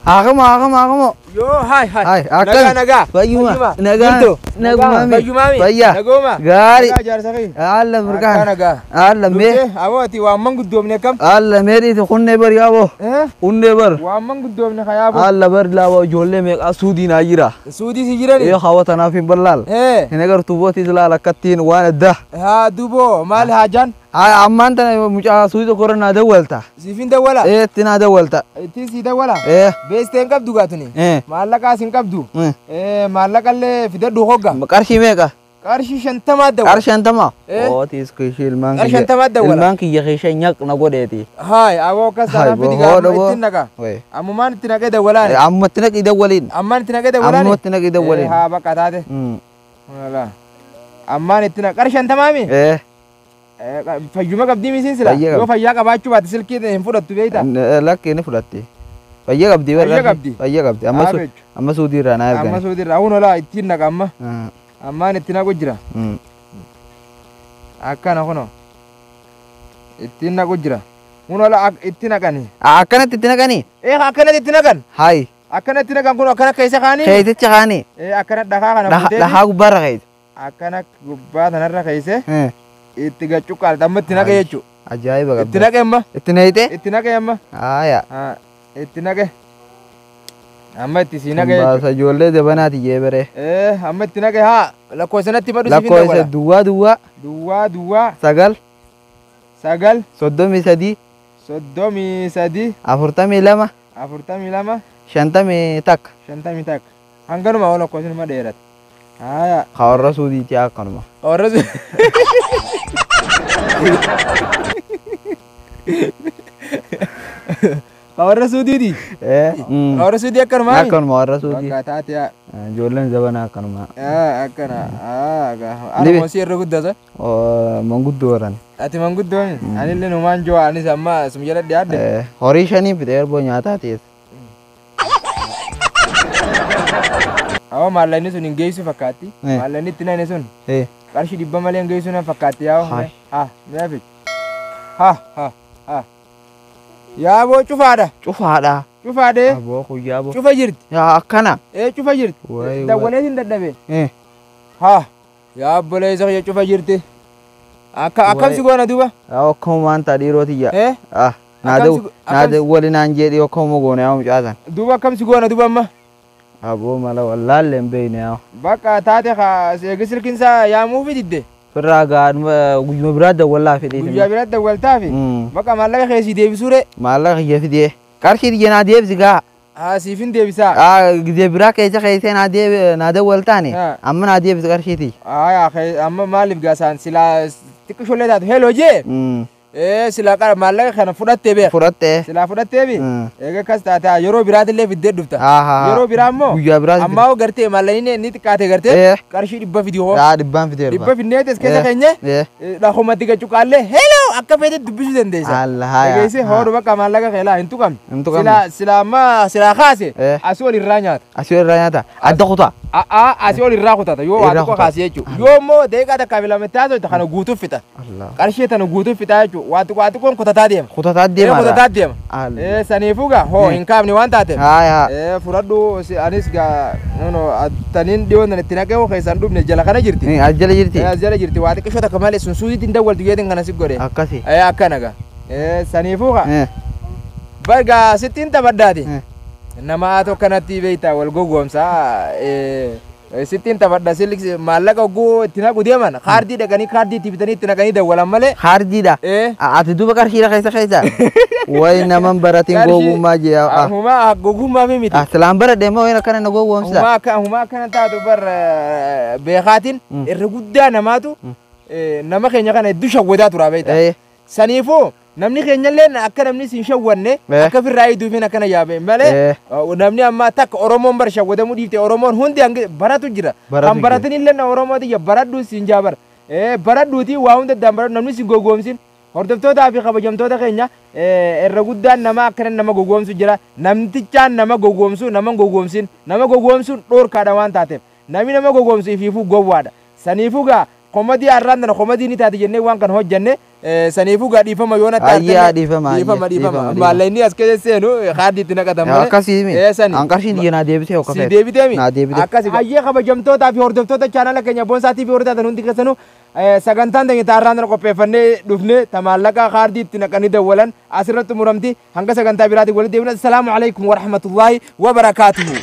Haakama haakama haakama. Yoo hai hai. Hai, akkam? Nagaa nagaa. Fayyuma. Nagaa. Jirtu? Nagumaami. Fayyumaami. Fayyaa. Nagooma. Gaarii. Nagaa jaarsa kee. Alla Akka burqaan. nagaa. Alla mee. Dhuftee aboo ati waan manguddoomne akkam? Alla mee dhiiti kunnee bar yaaboo. Eh? Kunnee bar. Waan manguddoomne kayaaboo. Alla bar laaba ijoollee meeqaa suudii naa jira. Suudii si jirani? Yoo hawa tanaaf hin ballaal. Eh. Hin agartuu bootis laal akkattiin waan addaa. Haa duboo maal haajaan? Ammaan tana mucaa suudii tokko irra naa dawwalta. Siifin dawwala? Ee itti naa dawwalta. Ittiin si dawwala? Ee. Beestee hin qabdu gaatuni? Ee. Maallaqaas hin qabdu? Eh. Eh maallaqallee fidadhu hogga. Qarshii meeqa? Qarshii 50 dawwala. Qarshii 50? Eh. Ootis kishii ilmaan Qarshii kiyya. 50 dawwala. Ilmaan kiyya keessa nyaq na godheeti. Haay aboo akkas Haay, taanaan fidi boo, gaa boo. ittiin naqa. Wee. Ammumaan itti naqee dawwalaani. Ammatti naqi dawwaliin. Ammaan itti naqee dawwalaani. Ammatti naqi dawwaliin. Haa bakka taate. Mm. Walaa. Ammaan itti naqe qarshii 50mi? Eh. Fayyuma qabdii misiin sila. Fayyaa Yoo qabdi. fayyaa qabaachuu baate silkii hin fudhattu beektaa? Lakki ni fudhatti. Fayyaa qabdi warra. Fayyaa qabdi. Fayyaa qabdi. Amma Haa su beeku. amma suudii irraa naa Amma ergani. suuti irraa hun olaa ittiin naqa amma. Ah, Ammaan itti naqu jira. mm. Akkana kunoo. Ittiin naqu jira. Hun olaa itti naqani. Ah, akkanatti itti naqanii? Ee akkanatti itti naqan. Hayi. Akkanatti naqan kun akkana keessa kaanii. Keeticha kaanii. Ee akkana dhakaa kana fuutee. Dhahaa gubbaarra keeti. Akkana gubbaa tanarra keesse Eh. itti gaccuqqaalta amma itti naqe jechuudha. Ajaa'iba Itti qabdi. naqe amma. Itti naqite? Itti naqe amma. Haaya. Haa itti naqe. Amma itti sii naqe jechuudha. Baasa ijoollee jabanaati jee bere. Ee amma itti naqe haa lakkoofsa natti madhu siif hin Lakkoofsa dawwala. duwwaa duwwaa Duwwaa duwwaa 9 9 33 33 42 42 51. 51. Hanganuma oo lakkoofsi nama dheerata. Haaya. Ka warra suudiitii akkanuma. Warra Ka warra suudiiti. Eh. Mm. Ka warra suudii akkanumaa? Akkanuma warra suudii. Bakka taate haa. Ijoolleen jabanaa akkanuma. Haa akkana. Haa Libi. Anuma si irra guddata. Manguddoo waran. Ati manguddoomi. Anillee numaan joo anis amma sum jala dhiyaadde. Eh, horii shanii fide erboo nyaataa ta'es. Awwa maallaqni sun hin geessu fakkaatti. Eh. Maallaqni itti nane sun Eh. qarshii 100 malee hin geessu nan fakkaatti yaa. Hai. Haa mee fichi. Ha ha ha. Yaaboo cufaadha. Cufaadha. Cufaadhee. Aboo guyyaa boo. Cufa jirti. Yaa akkana. Ee cufa jirti. Wayi, wayi. Dawwalee hin dadhabe. Eh. Ha. Yaa obboleessa kiyya cufa jirti. Akka akkam Wayi. si goona duuba? Yaa akkuma waan ta'a dhiiroo tiyya. Eh? Ah. Naa Akkam daw si- naa akkam si- daw wali naan jedhi akkuma goone yaa mucaasan. Duuba akkam si goona duuba amma? Aboo mala wallaallee hin beekne yaa. Bakka taate kaa eegi silkiinsaa yaamuufi didde. Firraa gaa guyyuma biraa dawwallaa fedhii. Guyyaa biratti dawwaltaafi. Mm. Bakka maallaqa kee sii deebisuu ree. Maallaqa kiyya fidee. Qarshii tiyya naa deebisi gaa. Haa siifin deebisaa. Ah, gizee biraa keessa keessee naa deebi naa dawwaltaani. Ah. Amma naa deebisi qarshii tiyya. Haa amma maaliif gaasaan silaa xiqqishollee taatu heloo jee. Mm. Ee silaa qara maallaqa kana fudhattee beek. Fudhattee. Silaa fudhattee bi. Mm. Eega akkas taate haa, yeroo biraatillee fiddee dhufta. Haa haa. Yeroo biraa immoo Guyyaa biraa ammaa hoo gartee maallaqni inni xiqqaate gartee Eh. qarshii 100 fidi hoo. Yaa 100 fidee dhufa. 100 finneetes keessa Eh. keenye Eh. dhahumatti gacuqaallee heloo akka feete dubbisuu dandeessa. Alla haaya. Dhageessee hoodhu bakka maallaqa keelaa hin tuqamne. Hin tuqamne. Silaa silaa amma silaa kaase Eh. asii ol irraa nyaata. Asii irraa nyaata. Adda kutaa. A'aa asii ol irraa kutata yoo waa Irraa tokko kutata. kaase jechuudha. Yoo immoo daqiiqaa takkaa fi lama itti haasofte kana guutuuf fixa. Allah. Qarshii tana guutuuf fixa jechuudha. Waa xiqqoo waa xiqqoon kutataa deema. Kutataa Ee deema. kutataa deema. Allah. Ee saniifuu gaa hoo Eh. hin kaafne waan taateef. Haaya. Ee fudhadhu anis gaa no taniin dhiyoon tan itti naqee hoo keessaan dhufne jala kana jirti. Eh, as jala jirti. Ee as jala jirti waa xiqqishoo takka malee sun suusiitti hin dawwaltu jeetiin kana si godhe. Akkasi. Ee akkana gaa. Ee saniifuu gaa. Eh. Bargaa sittiin taphadhaati. Eh. Nama tokkanatti beektaa wal gowwoomsaa. Sittiin taphadha siliksi maallaqa hogguu itti naqu deeman kaardii dhaqanii kaardii itti bitanii itti naqanii dawwalan malee. Kaardiidha. Ee. Ati duuba qarshiidha keessa keessa. Wayi naman baratiin gowwummaa jee. Ah. Humaa gowwummaa fi miti. Ah, silaan baradhe immoo wayin akkana na gowwoomsa. Humaa akka humaa akkana taatu bar beekaatiin Mm. irra guddaa namaatu nama keenya kana hedduu shawwataa tura beektaa. Eh. Saniifuu namni keenyallee akka namni sin shawwanne Eh. akka firraa hiduufiin akkana yaabe malee Eh. namni amma takka Oromoon bar shawwatamuu dhiifte Oromoon hundi hangi baratu jira. Baratu Kan jira. baratinillee na Oromooti jira baradhuu siin jaabar. Baradhuutii waa hunda addaan baradhu namni sin gowwoomsin. Hordoftootaa fi kabajamtoota keenya irra guddaan nama akkana nama gowwoomsu jira. Namtichaan nama gowwoomsu nama hin gowwoomsin nama gowwoomsuun dhoorkaadha waan taateef namni nama gowwoomsu ifiifuu gowwaadha. Saniifuu gaa komadii har'aan tana komadii ni taate jennee waan kana hojjenne Saniifuu gaa dhiifama yoo natti Ayyaa, dhiifama, ayyaa, dhiifama dhiifama. dhiifama. Maallaqni as keessa seenu kaardii itti naqatan malee. Akkasii mi? Sani. An qarshiin tiyya naa deebisee hokka Si feete. deebiteemi? Naa deebite. Akkasi. Hayyee, kabajamtootaa fi hordoftoota chaanala keenya Boonsaa TV hortaatan hundi keessanuu, sagantaan teenya taarraan tana qopheeffannee dhufne ta maallaqa kaardii itti naqanii dawwalan asirratti muramti. Hanga sagantaa biraatiin walitti deebina. Assalaamu alaikum warahmatullaahi wabarakaatuhu.